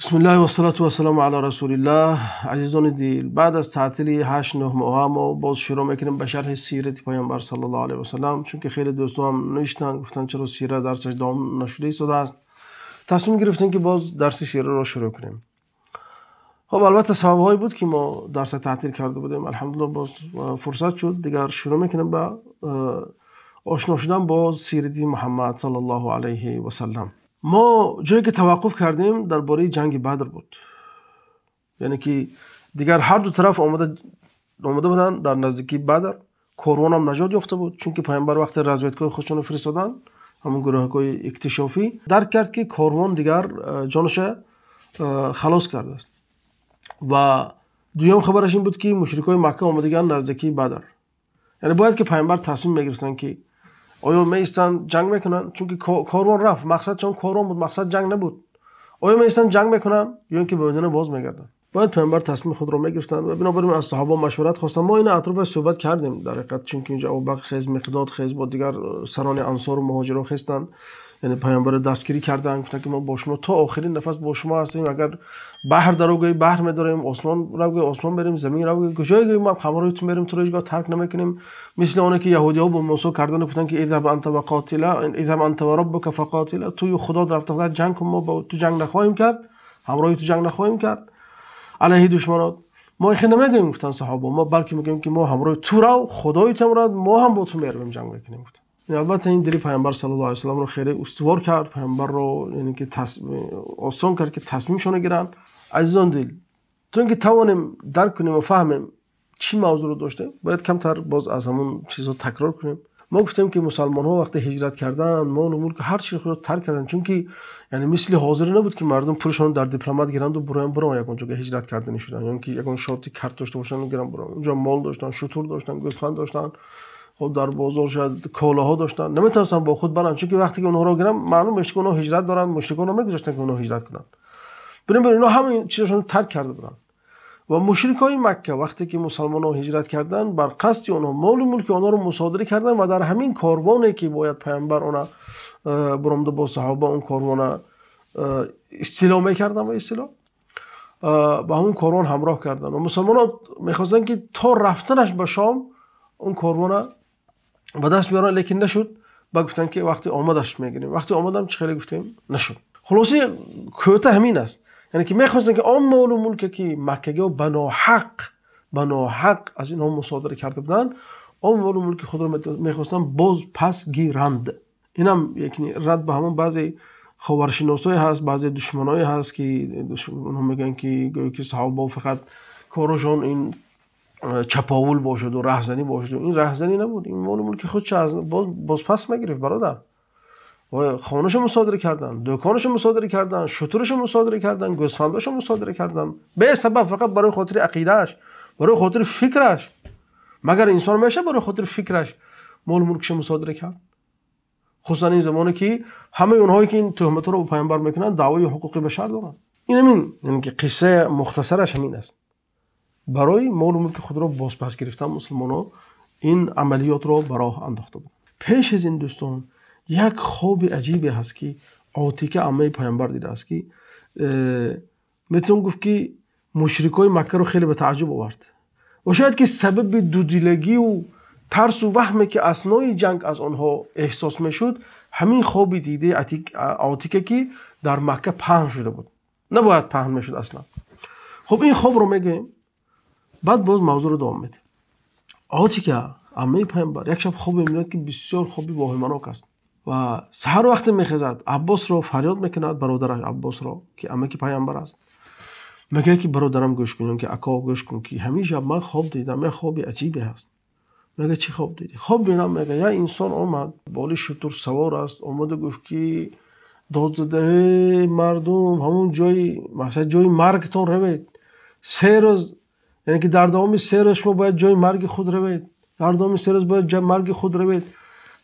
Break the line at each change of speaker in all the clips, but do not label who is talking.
بسم الله والصلاة والسلام علی رسول الله. عزیزان دل، بعد از تعطیل 8 9 ماه ما باز شروع میکنیم به شرح سیرت پیامبر صلی الله علیه و سلم، چون که خیلی دوستان هم نوشتن گفتن چرا سیره درسش دوام نشده ایستاده است. تصمیم گرفتیم که باز درس سیره رو شروع کنیم. خب البته سبب‌هایی بود که ما درس تعطیل کرده بودیم، الحمدلله باز فرصت شد دیگر شروع میکنیم به آشنا شدن با سیرت محمد صلی الله علیه و سلم. ما جایی که توقف کردیم درباره جنگ بدر بود، یعنی که دیگر هر دو طرف آمده بودن در نزدیکی بدر. کاروان هم نجات یافته بود، چون که پیامبر وقت رزویتکای خودشون رو فرستادن، همون گروه‌های اکتشافی، درک کرد که کاروان دیگر جانش خلاص کرده است. و دوم خبرش این بود که مشرکای مکه آمدگان نزدیکی بدر، یعنی باید که پیامبر تصمیم میگرفتن که آیا میستن جنگ میکنن، چون که کاروان رفت، مقصد چون کاروان بود، مقصد جنگ نبود. آیا میستن جنگ میکنن یا اینکه به مدینه باز میگردن؟ باید پیامبر تصمیم خود رو میگرفتن و بنابراین از صحابه مشورت خواستن. ما این اطراف صحبت کردیم در حقیقت، چون که اینجا ابوبکر خیز، مقداد خیز، با دیگر سران انصار و مهاجران خیستن، یعنی پیامبر دستگیری کردن، گفتن که ما با شما تا آخرین نفس با شما هستیم، اگر بحر درو گویی بحر میداریم، آسمان رو گویی آسمان بریم، زمین رو گویی کجای گویی ما همراه تو میریم، تو رو هیچگاه ترک نمیکنیم. مثل اونه که یهودی‌ها با موسی کردن، گفتن که اذهب انت و قاتلا، اذهب انت و ربک فقاتلا، تو خدا رفت فقط جنگ کن، ما با تو جنگ نخواهیم کرد، همراه تو جنگ نخواهیم کرد علیه دشمنات. ما خیلی نمیگیم گفتن صحابه، ما بلکه میگیم که ما همراه تو رو خدای تو ما هم با تو میریم جنگ میکنیم. البته این دلی پیامبر صلی الله علیه و سلم رو خیلی استوار کرد، پیامبر رو یعنی که آسان کرد که تصمیمشون رو گیرن. عزیزان دل، تو اینکه توانیم درک کنیم و فهمیم چی موضوع رو داشته، باید کمتر باز از همون چیزا تکرار کنیم. ما گفتیم که مسلمان ها وقتی هجرت کردن، مال و ملک هر چی خود ترک کردن، چون که یعنی مثل حاضر نبود که مردم پولشون در دیپلمات گیرند و برن یک اونجا که هجرت کردن شدن، یعنی که یک شرطی کارت داشته باشن و گیرن برن اونجا. مال داشتن، شتر داشتن، گوسفند داشتن، خب در بازار شاید کالاها داشتن، نمیتونستن با خود برن، چون که وقتی که اونها رو گیرن معلوم میشه که اونها هجرت دارن، مشرکان نمیگذاشتن که اونها هجرت کنن. بنابراین اینا همین چیزاشون ترک کرده بودن. و مشرکای مکه وقتی که مسلمان‌ها هجرت کردن، بر قصد اونها مال و ملک اونها رو مصادره کردن و در همین کاروانی که باید پیامبر اونها برآمده با صحابه اون کاروان استعلا میکردن و استعلا با همون کاروان همراه کردن و مسلمان‌ها میخواستن که تا رفتنش به شام اون کاروان به دست بیارن، لیکن نشد. با گفتن که وقتی آمدش میگیریم، وقتی آمدم چه خیلی گفتیم نشد. خلاصه کوته همین است، یعنی که میخواستن که آن مال و ملک که مکه‌ها بناحق از اینها مصادره کرده بودن، آن مال و ملک خود رو میخواستن باز پس گیرند. اینم یعنی رد به همون بعضی خاورشناسای هست، بعضی دشمنای هست که اونها میگن که گویا که صحابه فقط کارشون این چپاول باشد و رهزنی باشد. این رهزنی نبود، این مال و ملک خودش از باز پس میگرفت برادر. خانه‌شو مصادره کردن، دکانشو مصادره کردن، شترشو مصادره کردن، گوسفنداشو مصادره کردن، به سبب فقط برای خاطر عقیده‌اش، برای خاطر فکرش. مگر انسان میشه برای خاطر فکرش مال ملکش مصادره کرد؟ خصوصا این زمانی که همه اونهایی که این تهمت رو به پیامبر میکنن دعوای حقوق بشر دارن. این همین، یعنی که قصه مختصرش همین است. برای مال و ملک خود رو باز پس گرفتن مسلمان‌ها این عملیات رو براه انداخته بود. پیش از این دوستان یک خواب عجیبی هست که عاتکه عمه پیامبر دیده است که میتونم گفت که مشرکای مکه رو خیلی به تعجب آورد و شاید که سبب دودلگی و ترس و وهمی که اثنای جنگ از آنها احساس میشد همین خواب دیده عاتکه که در مکه پهن شده بود، نباید پهن میشد اصلا. خب این خواب رو میگیم، بعد باز موضوع رو دوام میدیم. عاتکه عمه پیامبر یک شب خواب میبیند که بسیار خوابی واهمناک است و سحر وقتی میخزد عباس رو فریاد میکند، برادرش عباس رو که عمه پیامبر است، میگه که برادرم گوش کن، که اکا گوش کن که همیشه من خواب دیدم، یه خواب عجیبی هست. میگه چی خواب دیدی؟ خواب بینم، میگه یه انسان آمد بالی شتر سوار است، آمد و گفت که داد زده مردم همون جای مثلا جای مرگتون روید، 3 روز، یعنی که در دوام 3 روز شما باید جای مرگ خود روید، در دوام 3 روز باید جای مرگ خود روید.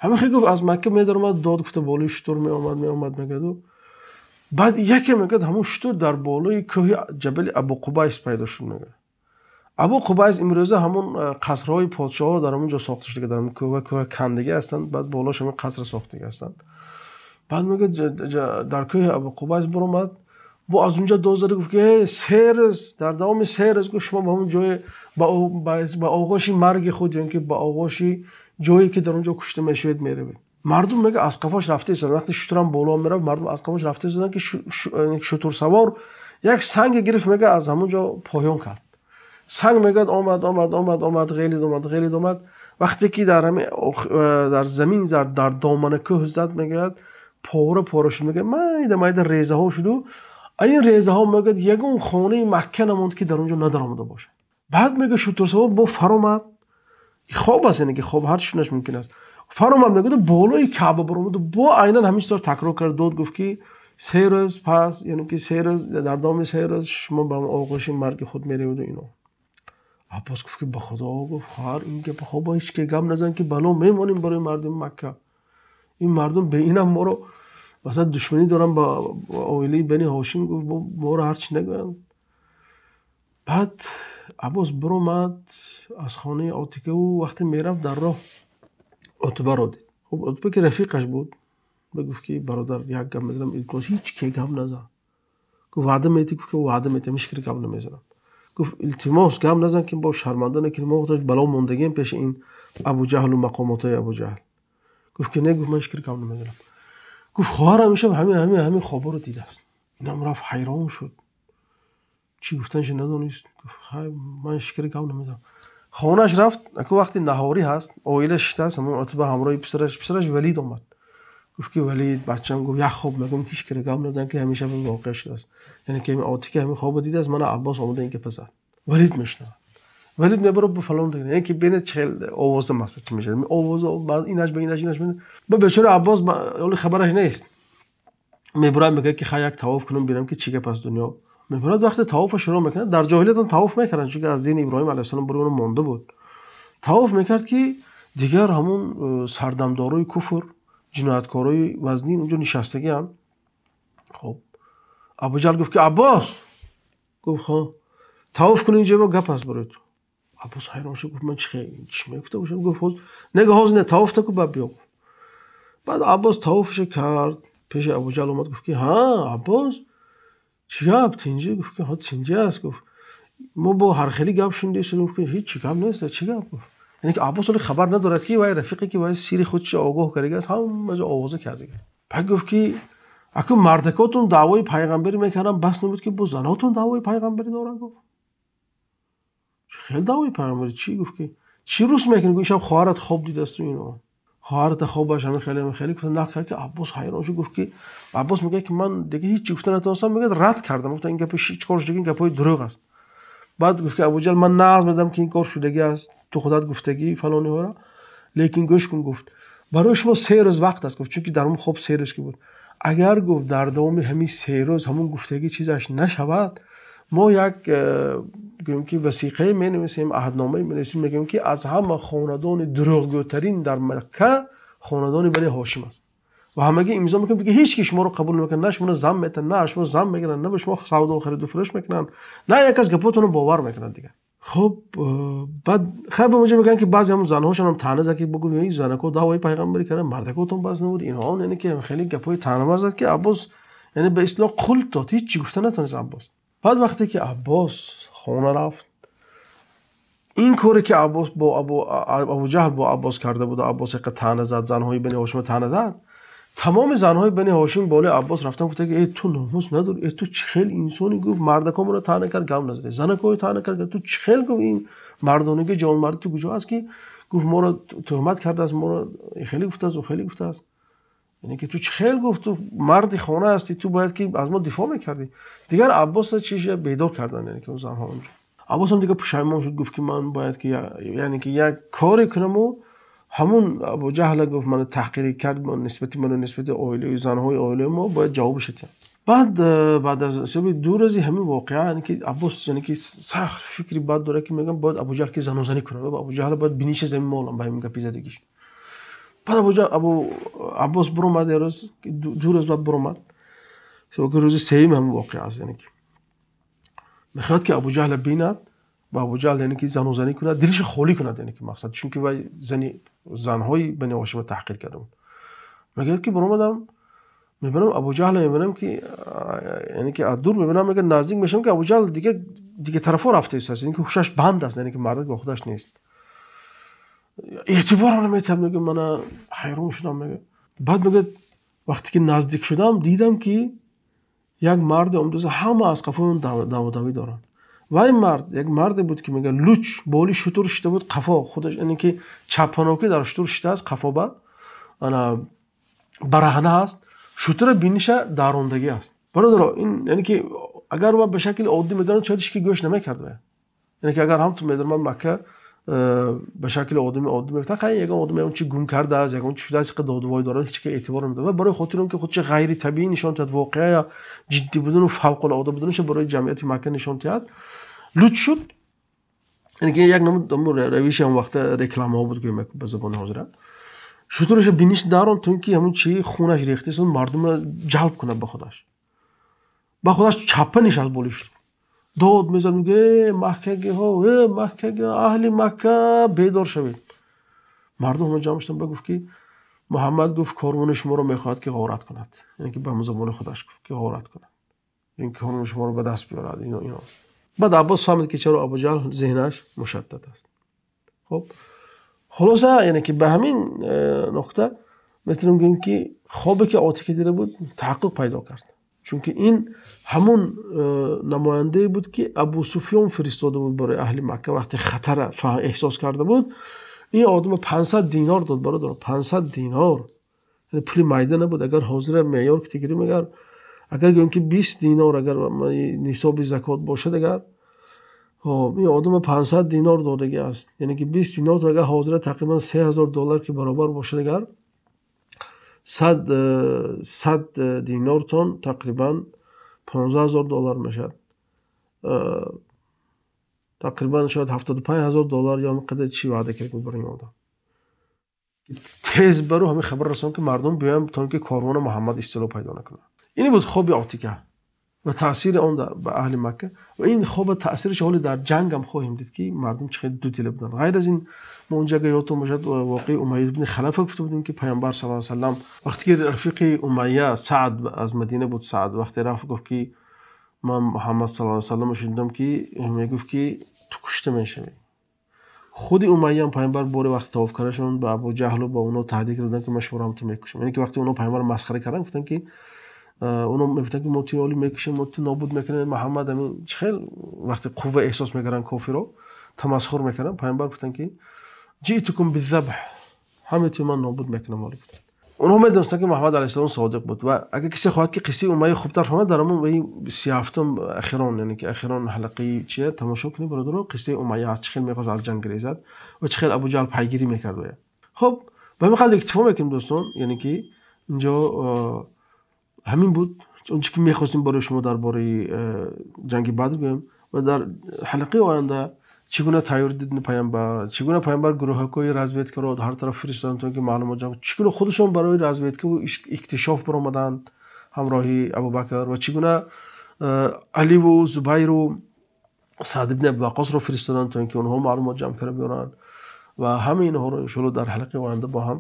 همه خیلی گفت از مکه میدار اومد داد گفته بالای شتر می آمد میگه. بعد یکی میگه همون شتر در بالای کوه جبل ابو قبیس پیدا شد. میگه ابو قبیس امروزه همون قصرهای پادشاه در اونجا ساخته شده که در اون کوه کندگی هستند، بعد بالاش همون قصر ساختگی هستند. بعد میگه در کوه ابو قبیس برآمد Бо аз унҷа дод зада гуфт ки 3 рӯз, дар давоми 3 рӯз гуфт шумо ба ҳамон ҷое ба оғоши марги худ ё ин ки ба оғоши ҷое ки дар онҷо кушта мешавед меравед. Мардум мега аз қафош рафта истоданд. Вақте шутурам боло мерафт, мардум аз қафош рафта истоданд ки шутурсавор як санге гирифт, мега аз ҳамон ҷо поён кард. Санг мегӯяд омад, омад, омад, омад, ғелид омад, ғелид омад. Вақте ки дар замин зад, дар домана кӯҳ зад, мегӯяд пора пора шуд, мегӯяд майда майда резаҳо шуду ин резаҳо мегӯяд ягон хонаи Макка намонд ки дар он ҷо надаромада бошад. Баъд мегӯяд шутурсавор бо фаромад, хоб аст, яъне ки хоб ҳар чӣ шунаш мумкин аст. Фаромад, мегӯяд болои Каъба баромаду бо айнан ҳамин чизро такрор кард, дод гуфт ки 3 рӯз пас, яъне ки 3 рӯз, дар давоми 3 рӯз шумо ба оғоши марги худ мераведу ино. Аббос гуфт ки ба Худо, гуфт хоҳар, ин гапа хоб ҳеч ки гап назан ки бало мемонем барои мардуми Макка. Ин мардум бе инам моро масалан душманӣ доранд ба оилаи Бани Ҳошим, гуфт моро ҳар чӣ нагӯянд. Баъд Аббос биромад аз хонаи Отикаву вақте мерафт дар роҳ Утбаро дид. Хуб Утба ки рафиқаш буд, гуфт ки бародар як гап мезанам, илтимос ҳеч ки гап назан. Гуфт ваъда метӣ? Гуфт ки ваъда метиҳам, ҳеч ки гап намезанам. Гуфт илтимос гап назан ки бо шарманда накунӣ, мо худаш бало мондагием пеши ин Абуҷаҳлу мақомотҳои Абуҷаҳл. Гуфт ки не, гуфт ман ҳеч ки гап намезанам. Гуфт хоҳарам имшаб ҳамин ҳамин ҳамин хобҳоро дидааст. Инам рафт ҳайрон шуд, чӣ гуфтанаш надонист. Гуфт хай ман ҳеч ки гап намезанам. Хонааш рафт, аку вақти наҳорӣ ҳаст, оила шиштааст, ҳамон Утба ҳамроҳи писараш, писараш Валид омад. Гуфт ки Валид бачам, гуфт як хоб мегӯям, ҳеч ки гап назан ки ҳамин шаб воқеа шудааст. Яъне ки Отика ҳамин хобро дидааст, мана Аббос омада ин гапа зад. Валид мешунавад. Валид мебарад ба фалон дигар. Яъне ки бинед чӣ хел овоза мақсад чӣ мешавад. Овоза баъд инаш ба инаш, инаш ба бечора Аббос ҳоло хабараш нест. Мебарад мегӯяд ки хай як тавоф кунам бинам ки чӣ гап аст дунё. Мебарад вақте тавофро шурӯъ мекунад, дар ҷоҳилият ҳам тавоф мекарданд, чунки аз дини Иброҳим алайҳиссалом барои онҳо монда буд. Тавоф мекард ки дигар ҳамон сардамдорои куфр, ҷинояткорои вазнин онҷо нишастагианд. Хоб Абуҷаҳл гуфт ки Аббос, гуфт ҳо тавоф кун, инҷо гап аст барои ту. Аббос ҳайрон шуд, гуфт ман чӣ мегуфта бошам? Гуфт нега ҳозир не, тавоф та ку баъд биё. Баъд Аббос тавофашо кард, пеши Абуҷаҳл омад, гуфт ки ҳа Аббос чӣ гап тинҷӣ? Гуфт ки ҳо тинҷӣ аст. Гуфт мо бо ҳархелӣ гап шунидем. Гуфт ки ҳеҷ чӣ гап нест, чӣ гап? Гуфт яъне ки Аббос ҳоло хабар надорад ки вай рафиқе ки вай сири худшо огоҳ кардагиаст, ҳама ҷо овоза кардагиаст. Баъд гуфт ки аку мардакотон даъвои пайғамбарӣ мекарданд, бас набуд ки бо занотон даъвои пайғамбарӣ доранд? Гуфт хеле даъвои пайғамбарӣ чӣ? Гуфт ки чӣ рӯз мекунӣ? Гуфт ишаб хоҳарат хоб дидасту ино хоҳарата хобаш ҳамин хеле ҳамин хеле. Гуфт нақл кард ки Аббос ҳайрон шуд. Гуфт ки Аббос мегӯяд ки ман дига ҳеҷ чӣ гуфта натавонистам, мегӯяд рад кардам, гуфтам ин гапи ҳеҷ кор шудагӣ, ин гапҳои дурӯғ аст. Баъд гуфт ки Абуҷаҳл ман нағз медам ки ин кор шудагӣ аст, ту худат гуфтагӣ фалониҳоро, лекин гӯш кун, гуфт барои шумо 3 рӯз вақт аст. Гуфт чунки дар он хоб 3 рӯз ки буд, агар гуфт дар давоми ҳамин 3 рӯз ҳамон гуфтагӣ чизаш нашавад, мо як гӯем ки васиқае менависем, аҳдномае менависем, мегӯем ки аз ҳама хонадони дурӯғгӯтарин дар Макка хонадони Бани Ҳошим аст ва ҳамагӣ имзо мекунем, ки ҳеҷ ки шуморо қабул намекунад, на шуморо зам метаҳанд, на шумо зам мегиранд, на ба шумо савдо хариду фурӯш мекунанд, на як аз гапотонро бовар мекунанд дигар. Хуб баъд хайр ба онҷо мегӯянд ки баъзе ҳамон занҳошон ҳам таъна зад ки бигӯ ин занако даъвои пайғамбарӣ карданд, мардакотон бас набуд инҳо, яъне ки хеле гапҳои таънавар зад ки Аббос яъне ба истилоҳ қулт дод, ҳеҷ чӣ гуфта натавонист Аббос. Баъд вақте ки Аббос хона рафт, ин коре ки Аббос бо Абуҷаҳл бо Аббос карда буд, Аббос яқа таъна зад, занҳои Бани Ҳошимро таъна зад, тамоми занҳои Бани Ҳошим болои Аббос рафтан гуфтанд ки э ту номус надорӣ, э ту чӣ хел инсонӣ? Гуфт мардакомонро таъна кард, гап назадӣ, занакҳоро таъна кард, ту чӣ хел? Гуфт ин мардонагӣ ҷавонмардӣ ту куҷо аст ки гуфт моро туҳмат кардааст, моро хеле гуфтааст, ӯ хеле гуфтааст, яъне ки ту чӣ хел? Гуфт ту марди хона ҳастӣ, ту бояд ки аз мо дифоъ мекардӣ. Дигар Аббосро чиша бедор карданд, яъне ки он занҳо онҷо. Аббос ҳам дигар пушаймон шуд, гуфт ки ман бояд ки яъне ки як коре кунаму ҳамун Абуҷаҳл гуфт маро таҳқир кард нисбати ману нисбати оилаи занҳои оилаи мо, бояд ҷавобаш диҳам. Баъд аз ҳисоби 2 рӯзи ҳамин воқеа, яъне ки Аббос яъне ки сахт фикри бад дорад ки мегӯям бояд Абуҷаҳл ки занозанӣ кунам, Абуҷаҳл бояд биниша замин молам ба ҳамин гапи задагиш. Баъд Аббос биромад як рӯз, 2 рӯз баъд биромад, рӯзи сеюм ҳамин воқеа аст, яъне ки мехоҳад ки Абуҷаҳлро бинад, ба Абуҷаҳл яъне ки занозанӣ кунад, дилашро холӣ кунад, яъне ки мақсад, чунки вай занҳои Бани Ҳошимро таҳқир карда буд. Мегӯяд ки биромадам, Мебинам Абуҷаҳл, мебинам ки яъне ки аз дур мебинам, мегӯяд наздик мешавам ки Абуҷаҳл дига тарафо рафта истааст, яъне ки ҳушаш банд аст, яъне ки мардак бо худаш нест. Эътиборам наметиҳад, мегӯяд мана ҳайрон шудам, мегӯяд. Баъд мегӯяд вақте ки наздик шудам дидам ки як марде омадааст, ҳама аз қафои он даводавӣ доранд. Ва ин мард як марде буд ки мегӯяд луч боли шутур шита буд, қафо худаш, яъне ки чаппанокӣ дар шутур шитааст, қафо ба ана бараҳна аст, шутура биниша дарондагӣ аст. Бародаро, ин яъне ки агар ба шакли оддӣ медонад, шояд ҳеч ки гӯш намекард. Яъне ки агар ҳам ту медонад Макка ба шакли одами оддӣ мегуфт, хай ягон одам ягон чи гум кардааст, ягон чи шудааст, ки додувой дорад, ҳеч ки эътибор намедод. Ва барои хотири он ки худша ғайритабиӣ нишон диҳад, воқеа ё ҷиддӣ будану фавқулода буданашо барои ҷамъияти Макка нишон диҳад, луч шуд. Яъне ки як намуд равиши ҳам вақта рекламаҳо буд, гӯем ба забони ҳозира. Шутураша биниш дарон то ин ки ҳамун чи хунаш рехтааст, мардумро ҷалб кунад ба худаш. Ба худаш чаппа нишаст боли шутур. Дод мезад, мегӯяд: э маккагиҳо, э маккагиҳо, аҳли Макка, бедор шавед. Мардум ҳама ҷамъ шуданд, ба гуфт ки Муҳаммад гуфт корвони шуморо мехоҳад ки ғорат кунад. Яъне ки ба забони худаш гуфт ки ғорат кунад. Ин корвони шуморо ба даст биёрад, ино ино. Баъд Аббос фаҳмид ки чаро Абуҷаҳл зеҳнаш мушаттат аст. Хоб, хулоса, яъне ки ба ҳамин нуқта метавонем гӯем ки хобе ки Отика дида буд таҳаққуқ пайдо кард. Чунки ин ҳамон намояндае буд ки Абу Суфён фиристода буд барои аҳли Макка, вақте хатара эҳсос карда буд. Ин одама 500 динор дод, бародар, 500 динор. Яъне пули майда набуд. Агар ҳозира меъёр ки гирем, агар гӯем ки 20 динор агар нисоби закот бошад, агар хоб ин одама 500 динор додагӣ аст, яъне ки 20 динор агар ҳозира тақрибан $3000 ки баробар бошад, агар 100 динортон тақрибан $15,000 мешавад, тақрибан шояд $75,000 ё ҳамин қадар чи ваъда кард барои ин одам. Тез баро ҳамин хабар расон ки мардум биёянд то ин ки корвони Муҳаммад истило пайдо накунад. Ин буд хоби Отика ва таъсири он ба аҳли Макка. Ва ин хоба таъсираш ҳоле дар ҷанг ҳам хоҳем дид ки мардум чӣ хеле дудила буданд. Ғайр аз ин мо онҷа агар ёдтон бошад воқеаи Умайя ибни Халафа гуфта будем ки Паёмбар саллаллоҳу алайҳи васаллам вақте ки рафиқи Умайя Саъд аз Мадина буд, Саъд вақте рафт гуфт ки ман Муҳаммад саллаллоҳу алайҳи васалламро шунидам ки мегуфт ки ту кушта мешавӣ. Худи Умайя ҳам Паёмбар боре вақти тавоф карданашон ба Абуҷаҳлу ба онҳо таҳдид карданд ки ман шуморо ҳам ту мекушам. Яъне ки вақте онҳо Паёмбарро масхара карданд, гуфтанд ки онҳо мегуфтанд ки мо туи оли мекушем, мо ту нобуд мекунем. Муҳаммад ҳамин чӣ хел вақте қувва эҳсос мекарданд, кофиро тамасхур мекарданд, Паёмбар гуфтанд ки ҷиътукум биззабҳ, ҳаме туи ман нобуд мекунам. Оли гуфтанд. Онҳо медонистанд ки Муҳаммад алайҳиссалом содиқ буд. Ва агар касе хоҳад ки қиссаи Умайя хубтар фаҳмад, дар ҳамон 37-ум ахирон, яъне ки ахирон ҳалақаи чия тамошо кунед, бародаро, қиссаи Умайя аст, чӣ хел мехост аз ҷанг гирезад ва чӣ хел Абуҷаҳл пайгирӣ мекард оя. Хоб, ба ҳамин қадр иктифо мекунем, дӯстон, яъне ки инҷо ҳамин буд он чӣ ки мехостем барои шумо дар бораи ҷанги Бадр гӯем. Ва дар ҳалақаи оянда чӣ гуна тайёр дидани Паёмбар, чӣ гуна Паёмбар гурӯҳакҳои разведкаро ҳар тараф фиристоданд то ин ки маълумот ҷамъ, чӣ гуна худашон барои разведкаву иктишоф баромаданд ҳамроҳи Абубакр, ва чӣ гуна Аливу Зубайру Саъд ибни Абу Ваққосро фиристоданд то ин ки онҳо маълумот ҷамъ карда биёранд. Ва ҳамаи инҳоро иншоалло дар ҳалақаи оянда бо ҳам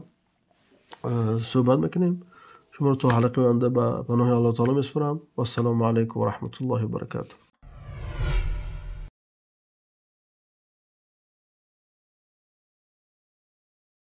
суҳбат мекунем. Шуморо то ҳалақаи оянда ба паноҳи Аллоҳ таоло месупорам. Вассалому алайкум ва раҳматуллоҳи ва баракатуҳ.